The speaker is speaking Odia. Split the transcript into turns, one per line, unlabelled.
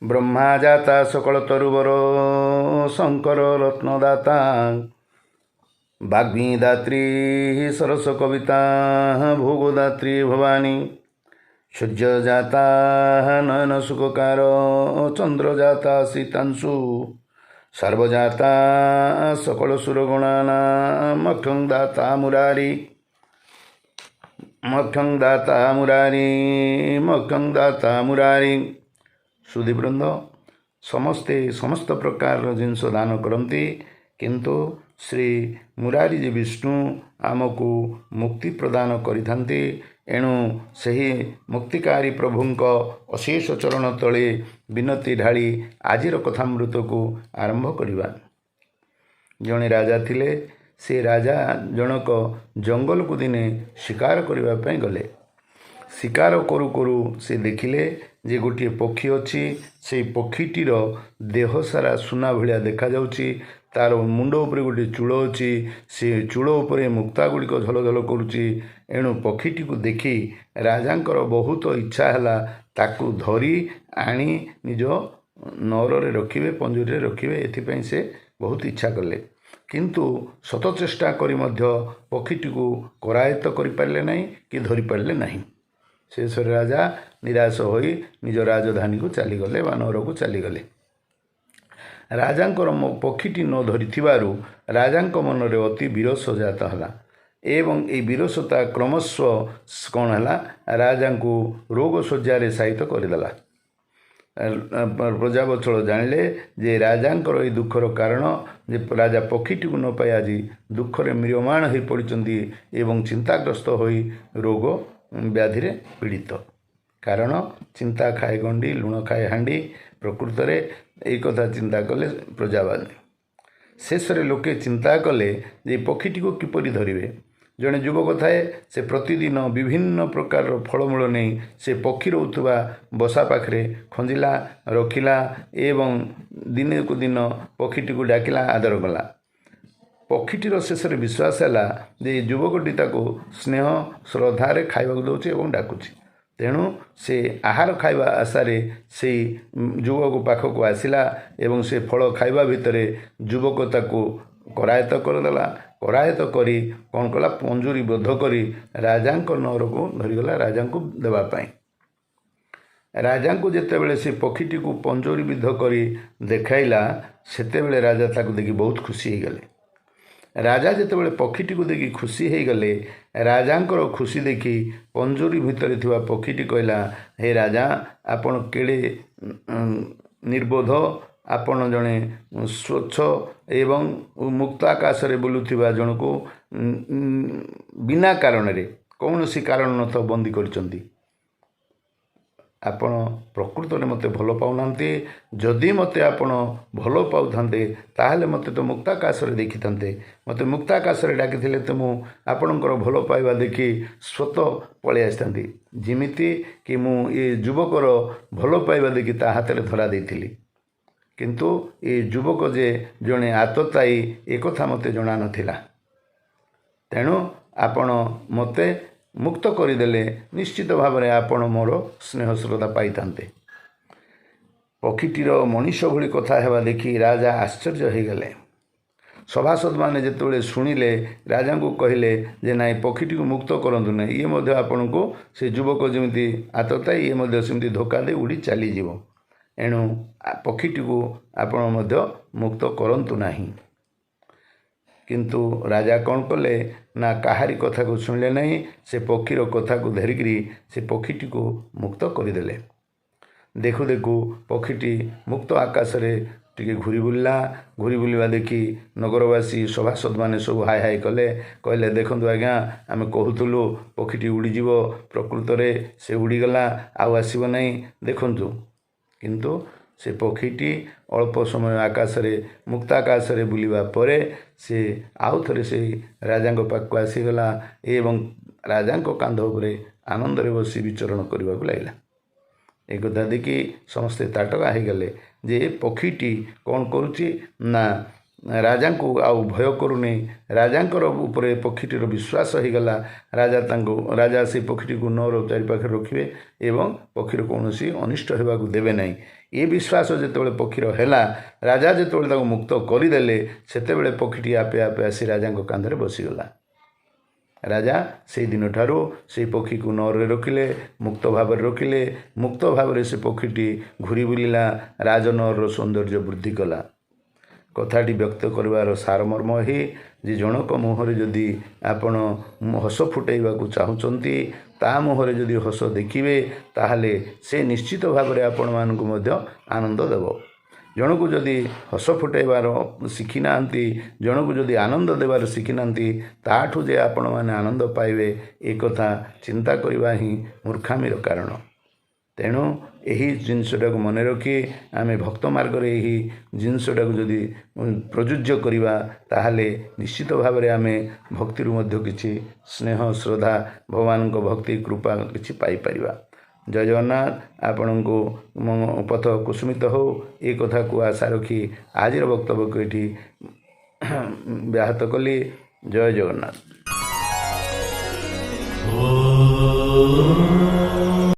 ବ୍ରହ୍ମା ଜାତା ସକଳ ତରୁବର, ଶଙ୍କର ରତ୍ନଦାତା, ବାଗ୍ମୀ ଦାତ୍ରୀ ସରସ କବିତା, ଭୋଗଦାତ୍ରୀ ଭବାନୀ, ସୂର୍ଯ୍ୟ ଜାତା ନୟନ ସୁଖକାର, ଚନ୍ଦ୍ର ଜାତା ସୀତାଂଶୁ, ସର୍ବଜାତା ସକଳ ସୁରଗଣାନା, ମକ୍ଷଂ ଦାତା ମୁରାରୀ, ମକ୍ଷଂ ଦାତା ମୁରାରୀ, ମକ୍ଷଂ ଦାତା ମୁରାରୀ। ସୁଧୀବୃନ୍ଦ, ସମସ୍ତେ ସମସ୍ତ ପ୍ରକାରର ଜିନିଷ ଦାନ କରନ୍ତି, କିନ୍ତୁ ଶ୍ରୀ ମୁରାରୀଜୀ ବିଷ୍ଣୁ ଆମକୁ ମୁକ୍ତି ପ୍ରଦାନ କରିଥାନ୍ତି। ଏଣୁ ସେହି ମୁକ୍ତିକାରୀ ପ୍ରଭୁଙ୍କ ଅଶେଷ ଚରଣ ତଳେ ବିନତି ଢାଳି ଆଜିର କଥାମୃତକୁ ଆରମ୍ଭ କରିବା। ଜଣେ ରାଜା ଥିଲେ। ସେ ରାଜା ଜଣକ ଜଙ୍ଗଲକୁ ଦିନେ ଶିକାର କରିବା ପାଇଁ ଗଲେ। ଶିକାର କରୁ କରୁ ସେ ଦେଖିଲେ ଯେ ଗୋଟିଏ ପକ୍ଷୀ ଅଛି। ସେଇ ପକ୍ଷୀଟିର ଦେହ ସାରା ସୁନା ଭଳିଆ ଦେଖାଯାଉଛି। ତାର ମୁଣ୍ଡ ଉପରେ ଗୋଟିଏ ଚୂଳ ଅଛି, ସେ ଚୂଳ ଉପରେ ମୁକ୍ତା ଗୁଡ଼ିକ ଝଲଝଲ କରୁଛି। ଏଣୁ ପକ୍ଷୀଟିକୁ ଦେଖି ରାଜାଙ୍କର ବହୁତ ଇଚ୍ଛା ହେଲା ତାକୁ ଧରି ଆଣି ନିଜ ନଅରରେ ରଖିବେ, ପଞ୍ଜୁରୀରେ ରଖିବେ, ଏଥିପାଇଁ ସେ ବହୁତ ଇଚ୍ଛା କଲେ। କିନ୍ତୁ ଶତ ଚେଷ୍ଟା କରି ମଧ୍ୟ ପକ୍ଷୀଟିକୁ କରାୟତ୍ତ କରିପାରିଲେ ନାହିଁ କି ଧରିପାରିଲେ ନାହିଁ। ଶେଷରେ ରାଜା ନିରାଶ ହୋଇ ନିଜ ରାଜଧାନୀକୁ ଚାଲିଗଲେ ବା ନଅରକୁ ଚାଲିଗଲେ। ରାଜାଙ୍କର ପକ୍ଷୀଟି ନ ଧରିଥିବାରୁ ରାଜାଙ୍କ ମନରେ ଅତି ବିରସ ଜାତ ହେଲା ଏବଂ ଏଇ ବିରସତା କ୍ରମଶଃ କ'ଣ ହେଲା, ରାଜାଙ୍କୁ ରୋଗ ଶଯ୍ୟାରେ ଶାୟିତ କରିଦେଲା। ପ୍ରଜାବତ୍ସଳ ଜାଣିଲେ ଯେ ରାଜାଙ୍କର ଏଇ ଦୁଃଖର କାରଣ ଯେ ରାଜା ପକ୍ଷୀଟିକୁ ନ ପାଇ ଆଜି ଦୁଃଖରେ ମ୍ରିୟମାଣ ହୋଇପଡ଼ିଛନ୍ତି ଏବଂ ଚିନ୍ତାଗ୍ରସ୍ତ ହୋଇ ରୋଗ ବ୍ୟାଧିରେ ପୀଡ଼ିତ। କାରଣ ଚିନ୍ତା ଖାଏ ଗଣ୍ଡି, ଲୁଣ ଖାଏ ହାଣ୍ଡି। ପ୍ରକୃତରେ ଏଇ କଥା ଚିନ୍ତା କଲେ ପ୍ରଜାମାନେ। ଶେଷରେ ଲୋକେ ଚିନ୍ତା କଲେ ଯେ ପକ୍ଷୀଟିକୁ କିପରି ଧରିବେ। ଜଣେ ଯୁବକ ଥାଏ, ସେ ପ୍ରତିଦିନ ବିଭିନ୍ନ ପ୍ରକାରର ଫଳମୂଳ ନେଇ ସେ ପକ୍ଷୀ ରହୁଥିବା ବସା ପାଖରେ ଖଞ୍ଜିଲା, ରଖିଲା ଏବଂ ଦିନକୁ ଦିନ ପକ୍ଷୀଟିକୁ ଡାକିଲା, ଆଦର କଲା। ପକ୍ଷୀଟିର ଶେଷରେ ବିଶ୍ୱାସ ହେଲା ଯେ ଏ ଯୁବକଟି ତାକୁ ସ୍ନେହ ଶ୍ରଦ୍ଧାରେ ଖାଇବାକୁ ଦେଉଛି ଏବଂ ଡାକୁଛି। ତେଣୁ ସେ ଆହାର ଖାଇବା ଆଶାରେ ସେଇ ଯୁବକ ପାଖକୁ ଆସିଲା ଏବଂ ସେ ଫଳ ଖାଇବା ଭିତରେ ଯୁବକ ତାକୁ କରାୟତ୍ତ କରିଦେଲା। କରାୟତ୍ତ କରି କ'ଣ କଲା, ପଞ୍ଜୁରୀ ବଦ୍ଧ କରି ରାଜାଙ୍କ ନଅରକୁ ଧରିଗଲା ରାଜାଙ୍କୁ ଦେବା ପାଇଁ। ରାଜାଙ୍କୁ ଯେତେବେଳେ ସେ ପକ୍ଷୀଟିକୁ ପଞ୍ଜୁରୀ ବିଦ୍ଧ କରି ଦେଖାଇଲା, ସେତେବେଳେ ରାଜା ତାକୁ ଦେଖି ବହୁତ ଖୁସି ହେଇଗଲେ। ରାଜା ଯେତେବେଳେ ପକ୍ଷୀଟିକୁ ଦେଖି ଖୁସି ହେଇଗଲେ, ରାଜାଙ୍କର ଖୁସି ଦେଖି ପଞ୍ଜୁରୀ ଭିତରେ ଥିବା ପକ୍ଷୀଟି କହିଲା, ହେ ରାଜା, ଆପଣ କେଡ଼େ ନିର୍ବୋଧ। ଆପଣ ଜଣେ ସ୍ୱଚ୍ଛ ଏବଂ ମୁକ୍ତ ଆକାଶରେ ବୁଲୁଥିବା ଜଣକୁ ବିନା କାରଣରେ, କୌଣସି କାରଣ ନଥାଉ ବନ୍ଦୀ କରିଛନ୍ତି। ଆପଣ ପ୍ରକୃତରେ ମୋତେ ଭଲ ପାଉନାହାନ୍ତି। ଯଦି ମୋତେ ଆପଣ ଭଲ ପାଉଥାନ୍ତେ, ତାହେଲେ ମୋତେ ତ ମୁକ୍ତାକାଶରେ ଦେଖିଥାନ୍ତେ। ମୋତେ ମୁକ୍ତାକାଶରେ ଡାକିଥିଲେ ତ ମୁଁ ଆପଣଙ୍କର ଭଲ ପାଇବା ଦେଖି ସ୍ୱତଃ ପଳେଇ ଆସିଥାନ୍ତି, ଯେମିତି କି ମୁଁ ଏ ଯୁବକର ଭଲ ପାଇବା ଦେଖି ତା ହାତରେ ଧରା ଦେଇଥିଲି। କିନ୍ତୁ ଏ ଯୁବକ ଯେ ଜଣେ ଆତତାୟୀ, ଏକଥା ମୋତେ ଜଣା ନଥିଲା। ତେଣୁ ଆପଣ ମୋତେ ମୁକ୍ତ କରିଦେଲେ ନିଶ୍ଚିତ ଭାବରେ ଆପଣ ମୋର ସ୍ନେହ ଶ୍ରଦ୍ଧା ପାଇଥାନ୍ତେ। ପକ୍ଷୀଟିର ମଣିଷ ଭଳି କଥା ହେବା ଦେଖି ରାଜା ଆଶ୍ଚର୍ଯ୍ୟ ହୋଇଗଲେ। ସଭାସଦମାନେ ଯେତେବେଳେ ଶୁଣିଲେ, ରାଜାଙ୍କୁ କହିଲେ ଯେ ନାଇଁ, ପକ୍ଷୀଟିକୁ ମୁକ୍ତ କରନ୍ତୁ ନାହିଁ। ଇଏ ମଧ୍ୟ ଆପଣଙ୍କୁ, ସେ ଯୁବକ ଯେମିତି ଆତତାୟୀ, ଇଏ ମଧ୍ୟ ସେମିତି ଧୋକା ଦେଇ ଉଡ଼ି ଚାଲିଯିବ। ଏଣୁ ପକ୍ଷୀଟିକୁ ଆପଣ ମଧ୍ୟ ମୁକ୍ତ କରନ୍ତୁ ନାହିଁ। କିନ୍ତୁ ରାଜା କ'ଣ କଲେ ନା, କାହାରି କଥାକୁ ଶୁଣିଲେ ନାହିଁ। ସେ ପକ୍ଷୀର କଥାକୁ ଧରିକିରି ସେ ପକ୍ଷୀଟିକୁ ମୁକ୍ତ କରିଦେଲେ। ଦେଖୁ ଦେଖୁ ପକ୍ଷୀଟି ମୁକ୍ତ ଆକାଶରେ ଟିକେ ଘୁରି ବୁଲିଲା। ଘୁରି ବୁଲିବା ଦେଖି ନଗରବାସୀ, ସଭାସଦମାନେ ସବୁ ହାୟ ହାୟ କଲେ। କହିଲେ, ଦେଖନ୍ତୁ ଆଜ୍ଞା, ଆମେ କହୁଥିଲୁ ପକ୍ଷୀଟି ଉଡ଼ିଯିବ, ପ୍ରକୃତରେ ସେ ଉଡ଼ିଗଲା, ଆଉ ଆସିବ ନାହିଁ, ଦେଖନ୍ତୁ। କିନ୍ତୁ ସେ ପକ୍ଷୀଟି ଅଳ୍ପ ସମୟ ଆକାଶରେ, ମୁକ୍ତ ଆକାଶରେ ବୁଲିବା ପରେ ସେ ଆଉ ଥରେ ସେଇ ରାଜାଙ୍କ ପାଖକୁ ଆସିଗଲା ଏବଂ ରାଜାଙ୍କ କାନ୍ଧ ଉପରେ ଆନନ୍ଦରେ ବସି ବିଚରଣ କରିବାକୁ ଲାଗିଲା। ଏକଥା ଦେଖି ସମସ୍ତେ ତାଟକା ହେଇଗଲେ ଯେ ଏ ପକ୍ଷୀଟି କ'ଣ କରୁଛି ନା, ରାଜାଙ୍କୁ ଆଉ ଭୟ କରୁନି। ରାଜାଙ୍କର ଉପରେ ପକ୍ଷୀଟିର ବିଶ୍ୱାସ ହେଇଗଲା। ରାଜା ତାଙ୍କୁ, ରାଜା ସେଇ ପକ୍ଷୀଟିକୁ ନଅର ଚାରିପାଖରେ ରଖିବେ ଏବଂ ପକ୍ଷୀର କୌଣସି ଅନିଷ୍ଟ ହେବାକୁ ଦେବେ ନାହିଁ, ଏ ବିଶ୍ୱାସ ଯେତେବେଳେ ପକ୍ଷୀର ହେଲା, ରାଜା ଯେତେବେଳେ ତାକୁ ମୁକ୍ତ କରିଦେଲେ, ସେତେବେଳେ ପକ୍ଷୀଟି ଆପେ ଆପେ ଆସି ରାଜାଙ୍କ କାନ୍ଧରେ ବସିଗଲା। ରାଜା ସେଇ ଦିନଠାରୁ ସେଇ ପକ୍ଷୀକୁ ନଅରରେ ରଖିଲେ, ମୁକ୍ତ ଭାବରେ ରଖିଲେ। ମୁକ୍ତ ଭାବରେ ସେ ପକ୍ଷୀଟି ଘୁରି ବୁଲିଲା, ରାଜନଅରର ସୌନ୍ଦର୍ଯ୍ୟ ବୃଦ୍ଧି କଲା। କଥାଟି ବ୍ୟକ୍ତ କରିବାର ସାରମର୍ମ ଏହି ଯେ ଜଣକ ମୁହଁରେ ଯଦି ଆପଣ ହସ ଫୁଟାଇବାକୁ ଚାହୁଁଛନ୍ତି, ତା ମୁହଁରେ ଯଦି ହସ ଦେଖିବେ, ତାହେଲେ ସେ ନିଶ୍ଚିତ ଭାବରେ ଆପଣମାନଙ୍କୁ ମଧ୍ୟ ଆନନ୍ଦ ଦେବ। ଜଣକୁ ଯଦି ହସ ଫୁଟାଇବାର ଶିଖିନାହାନ୍ତି, ଜଣକୁ ଯଦି ଆନନ୍ଦ ଦେବାର ଶିଖିନାହାନ୍ତି, ତାଠୁ ଯେ ଆପଣମାନେ ଆନନ୍ଦ ପାଇବେ ଏ କଥା ଚିନ୍ତା କରିବା ହିଁ ମୂର୍ଖାମିର କାରଣ। ତେଣୁ ଏହି ଜିନିଷଟାକୁ ମନେ ରଖି ଆମେ ଭକ୍ତ ମାର୍ଗରେ ଏହି ଜିନିଷଟାକୁ ଯଦି ପ୍ରଯୁଜ୍ୟ କରିବା, ତାହେଲେ ନିଶ୍ଚିତ ଭାବରେ ଆମେ ଭକ୍ତିରୁ ମଧ୍ୟ କିଛି ସ୍ନେହ, ଶ୍ରଦ୍ଧା, ଭଗବାନଙ୍କ ଭକ୍ତି, କୃପା କିଛି ପାଇପାରିବା। ଜୟ ଜଗନ୍ନାଥ। ଆପଣଙ୍କୁ ପଥ କୁସୁମିତ ହଉ, ଏ କଥାକୁ ଆଶା ରଖି ଆଜିର ବକ୍ତବ୍ୟକୁ ଏଠି ବ୍ୟାହତ କଲି। ଜୟ ଜଗନ୍ନାଥ।